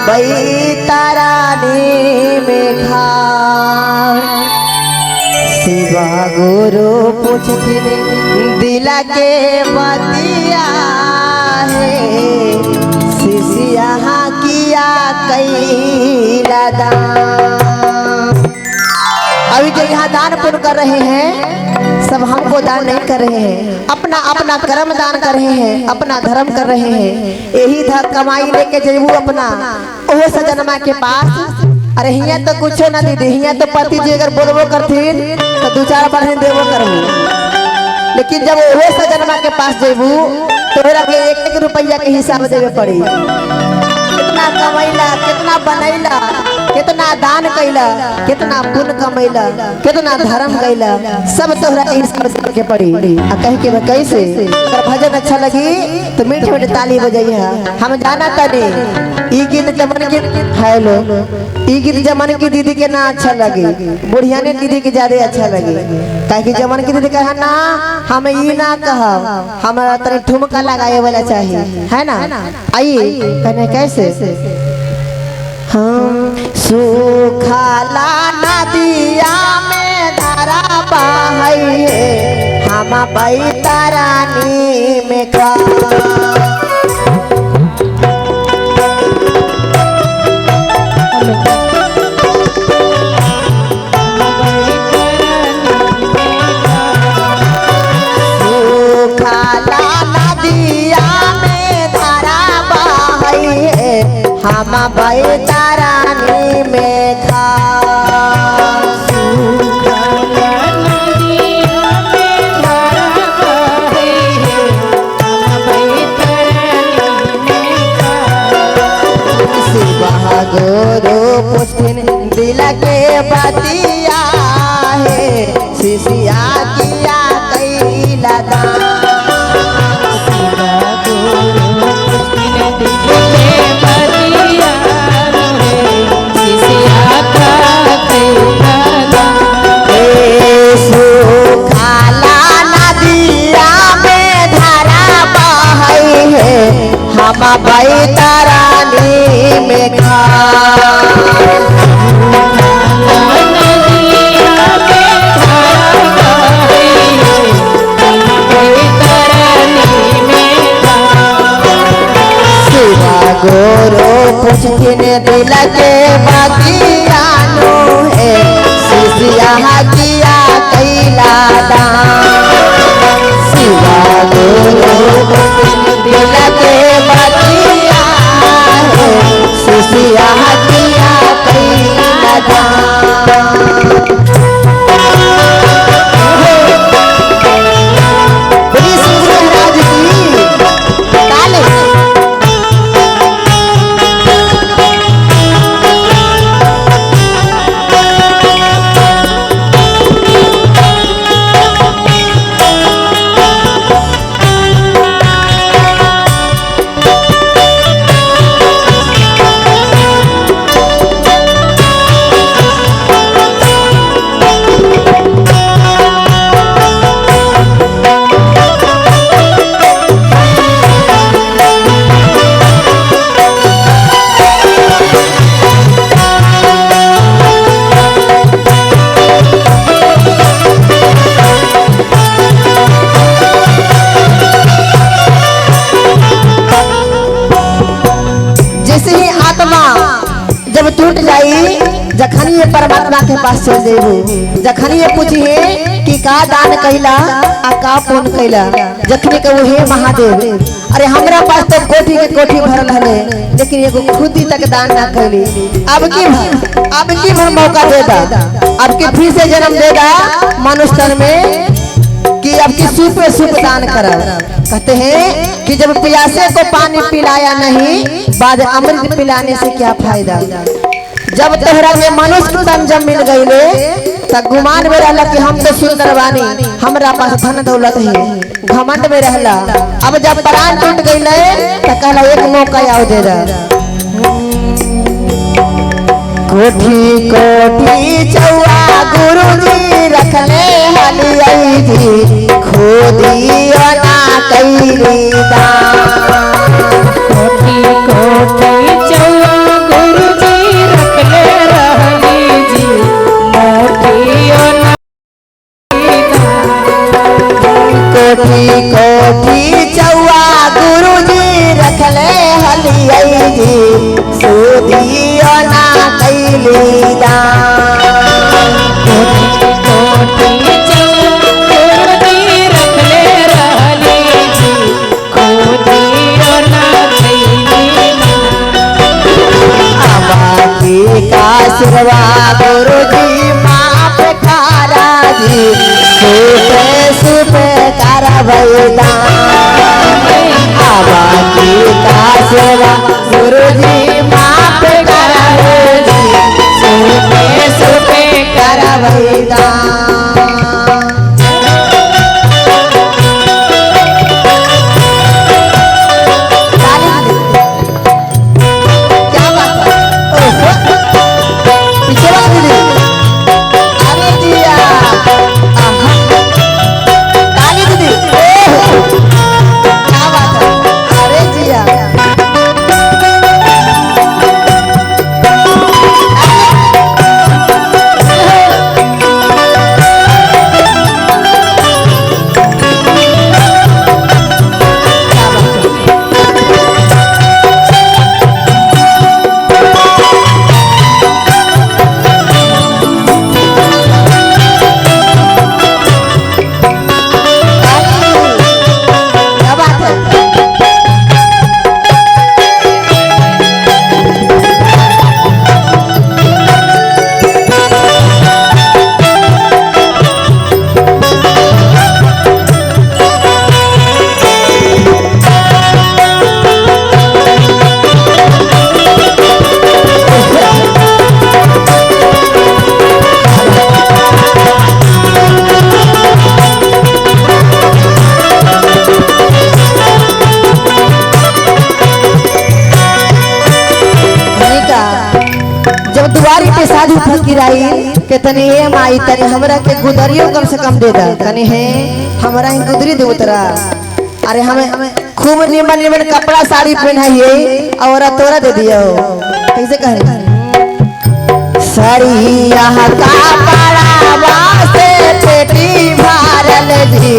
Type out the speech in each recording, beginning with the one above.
बैतरानी में खाड़। शिवा गुरु पूछथिन दिला के बतिया है, शिष्या किया कैला दान। अभी जो यहाँ दान पुण्य कर रहे हैं सब हमको दान नहीं कर रहे हैं, अपना अपना कर्म दान कर रहे हैं, अपना धर्म कर रहे हैं। यही ध कमाई लेके जेबू अपना ओहो सजनमा के पास। अरे हिया तो कुछो ना दीदी, हिया तो पति जी अगर बोलबो करथिन तो दो चार बार देबो करबू, लेकिन जब ओहो सजनमा के पास जेबू तोहरा के एक एक रुपया के हिसाब देवे पड़ी। कितना कमैला, कितना बनैला, कितना दान कैला, कितना पुण्य कमैला, कितना धर्म कैला, सब तोहरा के हिसाब देवे के पड़ी। आ कह के कैसे अगर भजन अच्छा लगी तो मीठे मीठे ताली बजैहा। हम जाना तनी ई गीत जमन के हेलो ई गीत जमन की दीदी के ना अच्छा लगी, बुढ़िया ने दीदी के ज्यादा अच्छा लगी। काहे कि जमन की दीदी कहा ना हम ई ना कहब, हमरा तनी ठुमका लगाए वाला चाहिए है ना। आई कहने कैसे हम सुखाला नदिया में धारा बहई है, हम बैतरानी में खा। सुखाला नदिया में धारा बहई है, हम बैतरानी में खा। शिवा गुरु पूछथिन दिल के बतिया है, शिष्या किया कैला दान। सुखाला नदिया में धारा बहई है, हम बैतरानी में खा। शिवा गुरु पूछथिन दिल के बतिया नो है, शिष्या किया कैला दान। शिवा गुरु पूछथिन दिल के बतिया है, शिष्या किया कैला दान। बोलिए श्री गुरु महाराज की ताली। जैसे ही आत्मा जब टूट जाई, जखन ये परमात्मा के पास चल जेबू, जखन ये पूछिए कि का दान कैला आ का पुण्य कैला, जखनी कहू हे महादेव अरे हमरा पास तो कोठी के कोठी भरल हले, लेकिन एगो खुदी तक दान ना कैली। अब की भर मौका दे दा, अब की फिर से जन्म दे दा मनुष्य तन में कि अब की सुप सुप दान करब। कहते हैं कि जब प्यासे को पानी पिलाया नहीं, बाद अमृत पिलाने से क्या फायदा। जब तोहरा के मनुष्य तन जब मिल गईले त गुमान में रहला कि हम तो सुंदर बानी, हमरा पास धन दौलत है, घमंड में रहला। अब जब प्राण टूट गईले त कहला एक मौका आओ दे दा। कोठी कोठी चौआ गुरुजी रखले हलियाई जी, खोदियो ना कैली दान। कोठी कोठी चौआ कैली दान। कोटि चौकी रखले रहली जी खोदियो ना कैली अबाकी का सिरवा गुरुजी माफ कारा जी सुपे सुपे करवई दान। अबाकी का सिरवा गुरुजी माफ करा जी सुपे सुपे करवई दान। क्या बात है? ओहो, पीछे वाला दीदी, अरे दिया, आहा, ताली दीदी, ओहो, क्या बात है? अरे जिया, क्या बात है? ताली, क्या बात है? का जब दुआरी पे साधु फकीर आई के तनी हे माई तनी हमरा के गुदरियो कम से कम दे दा, तनी हे हमरा ही गुदरी दे उतरा। अरे हमें खूब निमन निमन कपड़ा साड़ी पहनाइए और तोरा दे दियो, कैसे कहे? सरिया का पड़ावा से पेटी भरल जी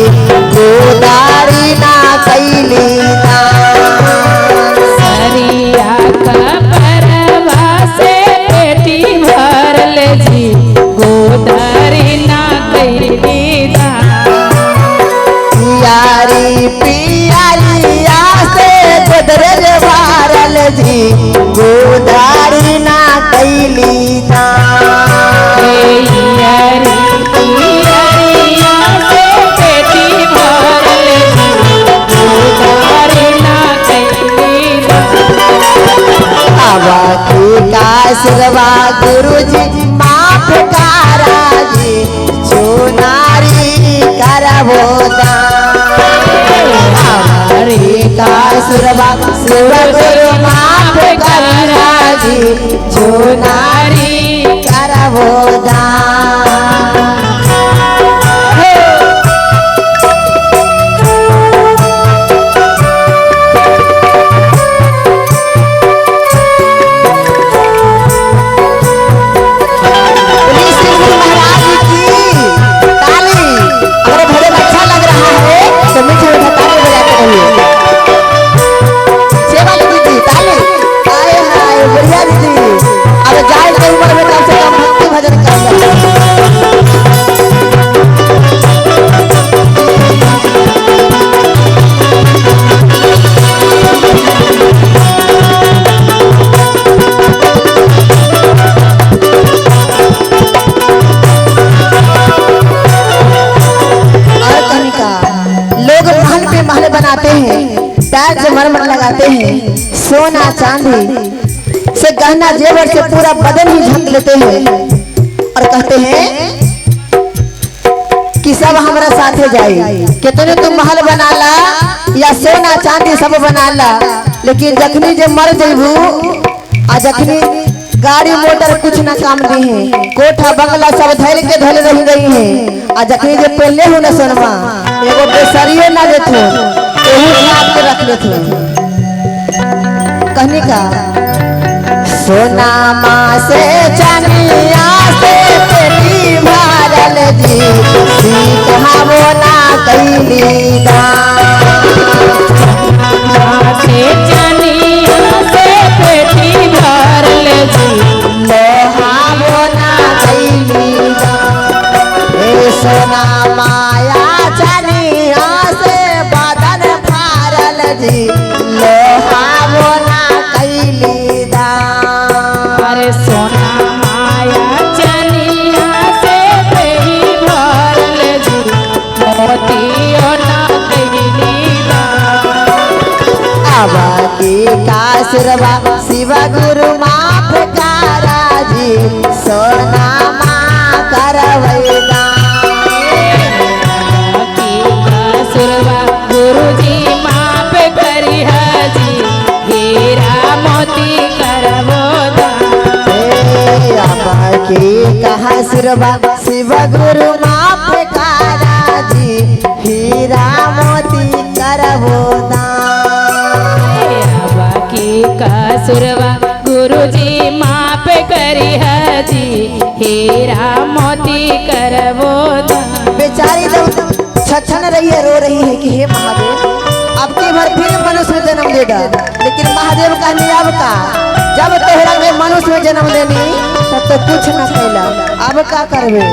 गोदारी ना कैली दान। सरिया का परवा से पेटी भरल जी गोदारी ना कैली दान। पियारी पियारिया से गोदरज भरल जी गोदारी ना कैली दान। पियरी पियरिया से पेटी भरल जी गोदारी ना कैली दान। आवा की का सिरवा गुरुजी माफ कारा जी चुनारी करवो दान। आवा की का सिरवा शिव गुरु माफ करा जी चुनारी करवो दान। बोलिए श्री गुरु महाराज की ताली। अगर भजन अच्छा लग रहा है तो मीठे मीठे ताली बजाते रहिए। सेवा दीदी ताली, हाय हाय बढ़िया दीदी। अब जाए के उम्र में कम से कम भक्ति भजन कर सकते हैं। और कनिका लोग महल पे महल बनाते हैं, टाइल्स मरमर लगाते हैं, सोना चांदी से गहना जेवर से पूरा बदन ही ढक लेते हैं और कहते हैं कि सब हमारा साथे जाए। कितने तुम महल बना ला या सोना चांदी सब बना ला, लेकिन जखनी जे मर जबू आ जखनी गाड़ी मोटर कुछ ना काम दी है, कोठा बंगला सब धैल के धैल रही गई है, आ जखनी जे पहले हो ना सोनमा एगो बेसरियो ना देथो, एहू छाप के रख लेथो। कहने का सोना माँ से चनिया से पेटी भरल जी सीखा ना कैली दान। से चनिया से पेटी भरल जी लोहा सोना माया चनिया से बदन फारल जी लोहा बोना कैली दान। अरे सोना माया चनिया से देही भरल जी मोतियो ना कैली दान। अब की कासुरवा शिव गुरु माफ कारा जी सोना माँ करवै दान। की कसुरवा गुरुजी माफ करी हाजी हीरा मोती करबो दान। हे अब की कासुरवा शिव गुरु माफ कारा जी हीरा मोती करवो दान। की कसुरवा गुरुजी माफ करी हाजी हीरा मोती करबो दान। बेचारी जब छछन रही है, रो रही है कि हे महादेव अब की बार फिर मनुष्य में जन्म देगा, लेकिन महादेव कहने अब का जब तोहरा के मनुष्य में जन्म देनी तब तो कुछ न कैला, अब का करबे।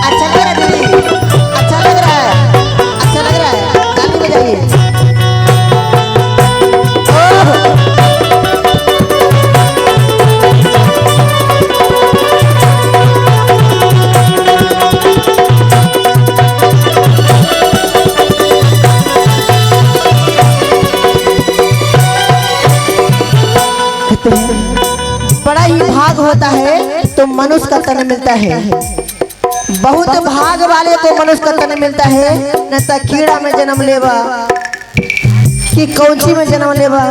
अच्छा लग रहा है दीदी, अच्छा लग रहा है, अच्छा लग रहा है, ताली बजाइए। ओह कहते हैं, बड़ा ही भाग होता है तो मनुष्य का तन मिलता है, बहुत भाग वाले को मनुष्य का तन मिलता है, न तो कीड़ा में जन्म लेवा कि कौन में जन्म लेवा,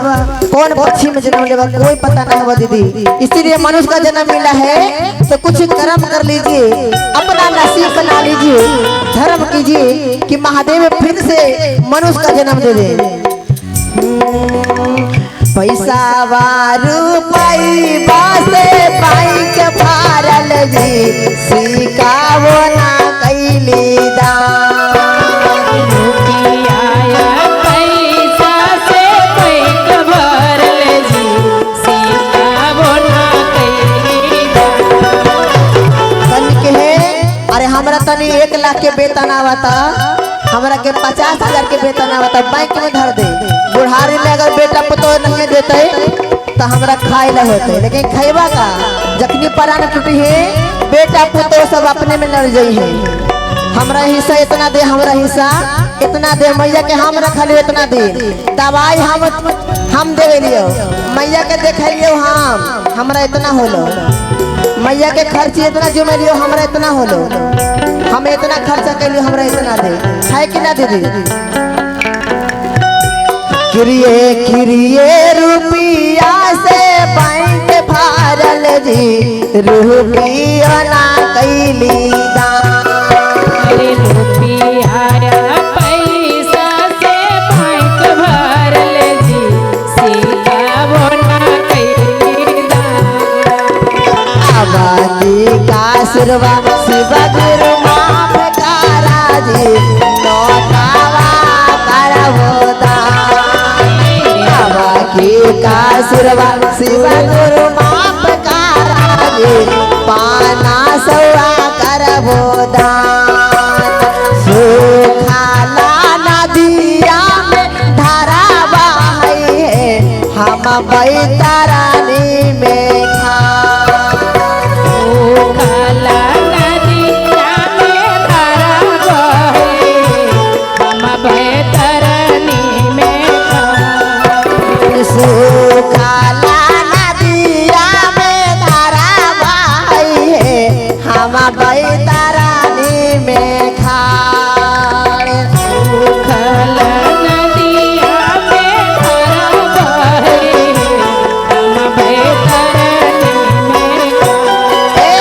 कौन पक्षी में जन्म लेवा, कोई पता नहीं हुआ दीदी। इसीलिए मनुष्य का जन्म मिला है तो कुछ कर्म कर लीजिए, अपना नसीब बना लीजिए, धर्म कीजिए कि महादेव फिर से मनुष्य का जन्म दे दे। पैसा रुपैबा से बैंक फारल जी सिकावो ना कैली दान। रुपया पैसा से बैंक भरल जी सिकावो ना कैली दान। तन के है, अरे हमरा तनी 1 लाख के वेतन आवता, हमरा के 50,000 के वेतन आवता, बैंक में धर दे। बुढ़ारी में अगर बेटा पुतोह नहीं देते तो हमरा खाए ला होते, लेकिन खैबा का जखनी परान टूटी है बेटा पुतोह सब अपने में लड़ जाई है। हमरा हिस्सा इतना दे, हमरा हिस्सा इतना दे, मैया के हम रखलियो इतना दे, दवाई हम देवे लियो, मैया के देखलियो हम, हमरा इतना होलो, मैया के खर्च इतना जुमेलियो, हमरा इतना होलो, हम इतना खर्चा कैलियो, हमरा इतना दे, है कि ना दीदी। किरिए किरिए रुपया से बैंक फारल जी रुपया ना कैली दान। अरे रुपया पैसा से बैंक भरल जी सिकावो ना कैली दान। आबादी कासुरवा शिव गुरु माफ कारा जी नौटावा करवो दान। आबादी कासुरवा शिव गुरु माफ कारा जी पाना सौआ करवो दान। सुखाला नदिया में धारा बहै है हम बैतरणी में खा। सुखाला नदिया में धारा बहे हम बैतरणी में खा। सुखाला नदिया में धारा बहै है हम बैतरणी में खाड़। सुखाला नदिया में धारा बहे हम बैतरणी में खा। ए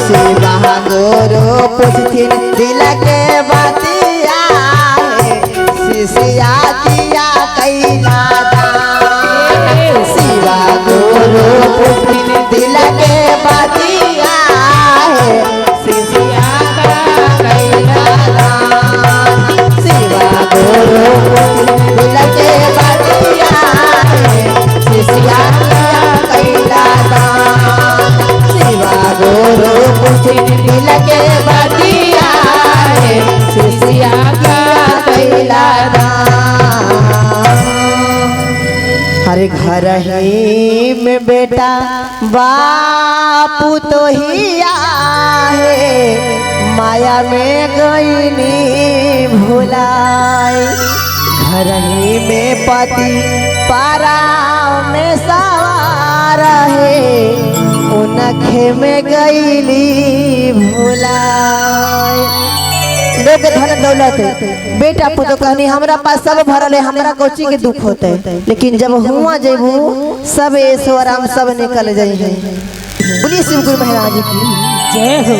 शिवा गुरु पूछथिन दिल के बतिया है शिष्या किया कैला दान। शिवा गुरु पूछथिन दिल के बतिया है शिष्या कैला दान। शिवा गुरु घर ही में बेटा बापू तो ही आहे, माया में गईनी भुलाई। घर ही में पति पारा में सवार है, उनखे में गईली भुलाई। लोग धन दौलत बेटा पुतो कहनी हमरा पास सब भरल है, हमरा कोची के दुख होते। लेकिन जब हुआ जेबू सब ऐसो आराम सब निकल जाए। बोलिए शिव गुरु महाराज की जय हो।